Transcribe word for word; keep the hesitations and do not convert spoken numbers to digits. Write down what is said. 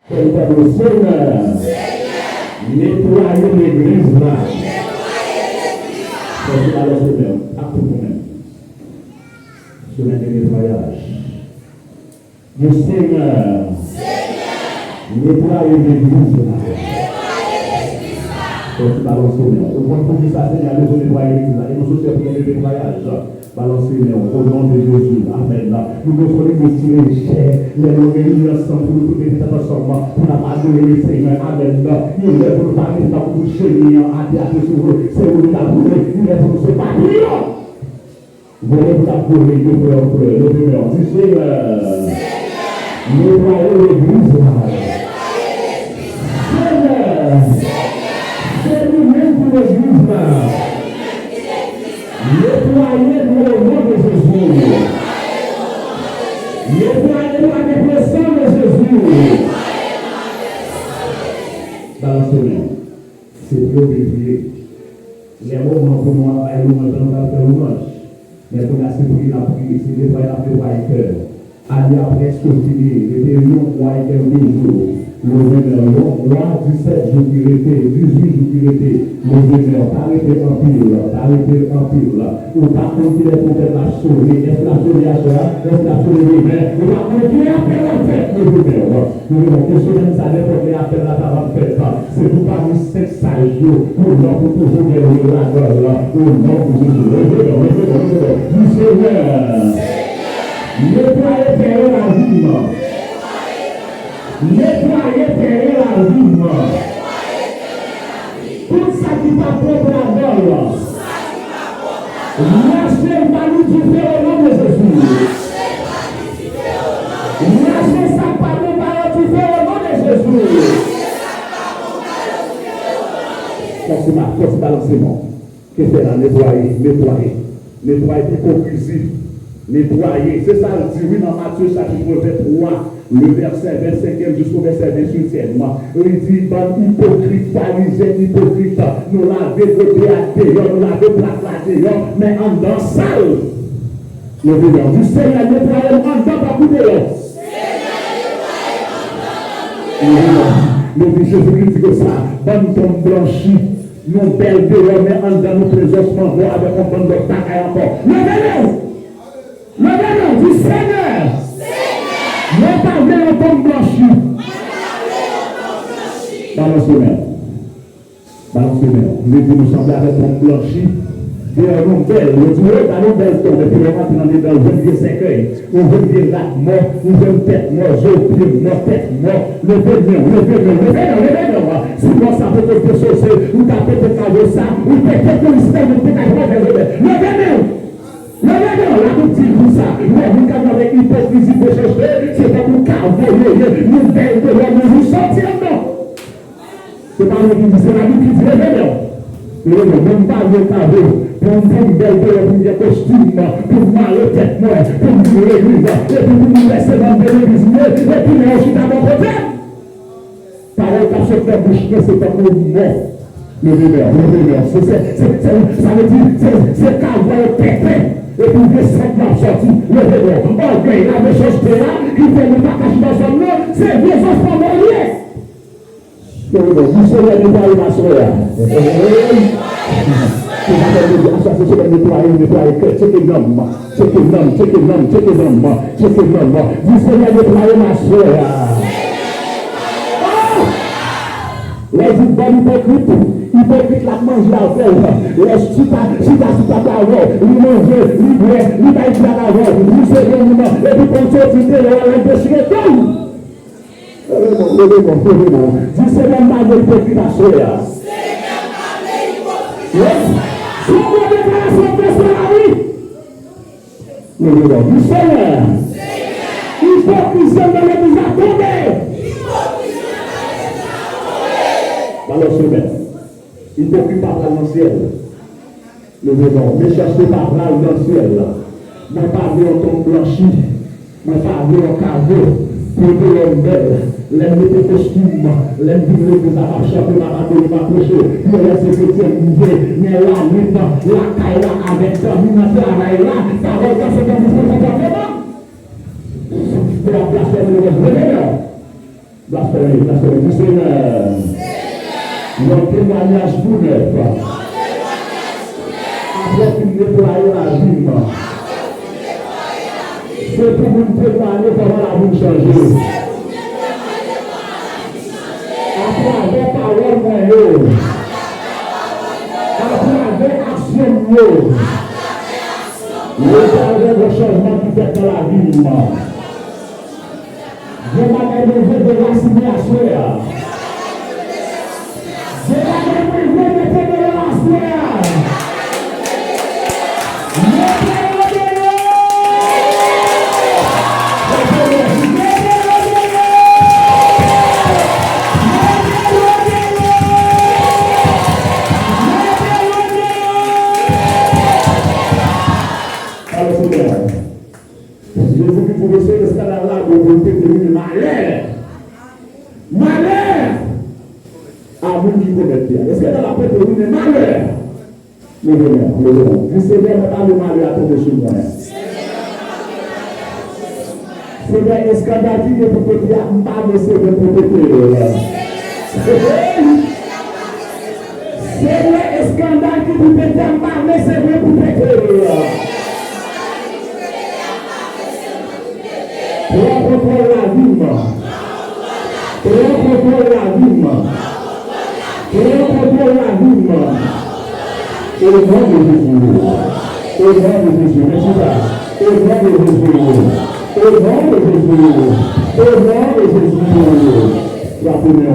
Fè l tande, Senyè, netwaye legliz la. Fòse balanse men w ak tout ou menm. Semèn de netwayaj. Di, Senyè, netwaye legliz la. Fòse balanse men w. Ou konn poukisa Senyè a bezwen netwaye legliz la? E nou sou tè pou gen netwayaj. Balanse men w, o non de Jezi. Amèn. Nou bezwen yon legliz ki lejè. Lè nou reyini ansanm pou nou tout mete tèt ansanm, pou n ap adore Lesenyè. Amèn. Li lè pou nou pa rete tankou bout jeni an atè, atè sou vre. Se ou nou t ap vle. Li lè pou nou se patri an. Vole pou n ap vole, yo frè, yo frè. Leve men w. Di, Senyè, netwaye legliz la. Senyè, se nou menm pou legliz la. Netwaye nou o non de Jezi. Netwaye nou avèk le san de Jezi. Balanse men w. Se priye w vin priye. Lè moman pou nou ap bay lwanj la, nou pral fè lwanj. Men kounye a, se priye n ap priye, se netwaye n ap netwaye kè nou. Ane a prèske fini, rete yon mwa e kèk jou. Leve men w, yon mwa, disèt jou ki rete, dizuit jou ki rete. Leve men w, pa rete anpil, pa rete anpil. Ou pa konn kilè twonpèt la ap sone. Èske l ap sone aswè a? Èske l ap sone demen? Ou pa konn kilè apèl la ap fèt. Leve men w. Leve men w. Ke semèn sa, nenpòt lè apèl la ta va fèt, se pou pami senk saj yo, pou non pou toujou gen lwe ladan l, o non pou Jezi. Leve men w, leve men w, leve men w. Di, Senyè, netwaye tèren lavi m. Netwaye tèren lavi m. Tout sa ki pa pwòp ladan l, mache l ba li dife o non de Jezi. Mache sa k pa bon ba yo dife o non de Jezi. Fòse ba, fòse balanse non. Ke fè la netwaye, netwaye. Netwaye ipokrizi. Netwaye. Se sa l di, wi, nan Matye chapit venntwa, le vèsè vennsenkyèm jisko vèsè venntuityèm. Li di, bann ipokrit, farizyen ipokrit, nou lave kote a deyò, nou lave plat la deyò, men anndan sal. Leve men w. Di, Senyè, netwaye m anndan tankou deyò. Leve men w. Leve, Jezikri di konsa, bann tonm blanchi. Nou bèl deyò, men anndan nou ple zòsman vò avèk yon bann lòt bagay ankò. Leve men w! Leve men w, di, Senyè, mwen pa vle yon tonm blanchi. Balanse men w. Balanse men w. M vle di nou sanble avèk tonm blanchi. Deyò nou bèl. Yo di, wi, gade yon bèl tonm. Epi lè w rantre anndedan, ou jwenn vye sèkèy. Ou jwenn vye rad mò, ou jwenn tèt mò, zo, pye mò, tèt mò. Leve men w, leve men w, leve men w, leve men w. Si mò sa poko te soze, ou ta pete kave sa, ou pete kou li sèlman te ka jwenn leve men. Leve men w! Leve men w! Labib di konsa, lè moun k ap viv avèk ipokrizi, mechanste, se tankou kavo yo ye, nou bèl deyò, men nou santi anndan. Se pa mwen ki di, se Labib ki di, leve men w. Leve men w, mwen m pa vle kave pou m, pou m bèl deyò, pou m gen kostim, pou m mare tèt mwen, pou m vin legliz, epi pou m wè se manm de legliz m ye, epi lè yo chita bò kote m. Pawòl k ap sot nan bouch mwen se tankou yon mò. Leve men w, leve men w. Se, se, se, se, sa vle di, se, se kavo yo pete. Epi vye sant la ap sòti. Leve men w. Ògèy la, mechanste a, ki fè nou pa ka chita ansanm nan, se vye zòsman mò li ye. Leve men w. Di, Senyè, netwaye m aswè a. Se sa fè m di, aswè a se semèn netwaye, netwaye kè, tcheke nanm. Tcheke nanm, tcheke nanm, tcheke nanm, tcheke nanm. Di, Senyè, netwaye m aswè a. Ah! Lè di bann ipokrit, ipokrit la ap manje avè w. Lè chita, chita sou tab la avè w, li manje, li bwè, li bay dyab avè w. Li se bon moun nan, epi konn soti deyò a, l al dechire do w. Leve men w, leve men w, leve men w. Di, Senyè, m pa vle ipokrit aswè a. Yes. Se yon bon deklarasyon k fè sa la, wi. Leve men w. Di, Senyè, ipokrizi anndan legliz la tonbe. Balanse men w. Ipokrit pa pral nan syèl. Leve men w. Mechanste pa pral nan syèl la. Mwen pa vle yon tonm blanchi. Mwen pa vle yon kavo. Pou deyò m bèl. Lè m mete kostim, lè m vin legliz la, m ap chante, m ap adore, m ap preche. Yo wè se kretyen m ye. Men lannuit, lakay la, avèk zanmi nan travay la, pawòl k ap sot nan bouch mwen konpòtman. Pou ap blasfème le rèv. Leve men w. Blasfèmi, blasfèmi. Di, Senyè, yon temwayaj tou nèf. Apre w fin netwaye lavi m, se pou m temwaye kòman lavi m chanje. Atravè pawòl mwen yo, atravè aksyon m yo, Letènèl, gen yon chanjman ki fèt nan lavi m. Gen bagay Bondye derasinen aswè a. Gen bagay Bondye mete deyò aswè a. Mete yo deyò! Mete yo deyò! Mete yo deyò! Mete yo deyò! Alò, Senyè, Jezi ki pwofese eskandal la, bon, pou l pete, wi, malè! Malè a moun ki komèt li a. Eskandal la pete, wi, men malè! Leve men, leve men. Di, Senyè, mwen pa vle malè a tonbe sou mwen. Senyè, eskandal ki gen pou pete a, m pa vle se mwen pou pete l. Senyè, eskandal ki pou pete a, m pa vle se mwen pou pete l. Pran kontwòl lavi m. Pran kontwòl lavi m. Pran kontwòl lavi m. O non de Jezi. O non de Jezi. Men chita. O non de Jezi. O non de Jezi. O non de Jezi. Frape men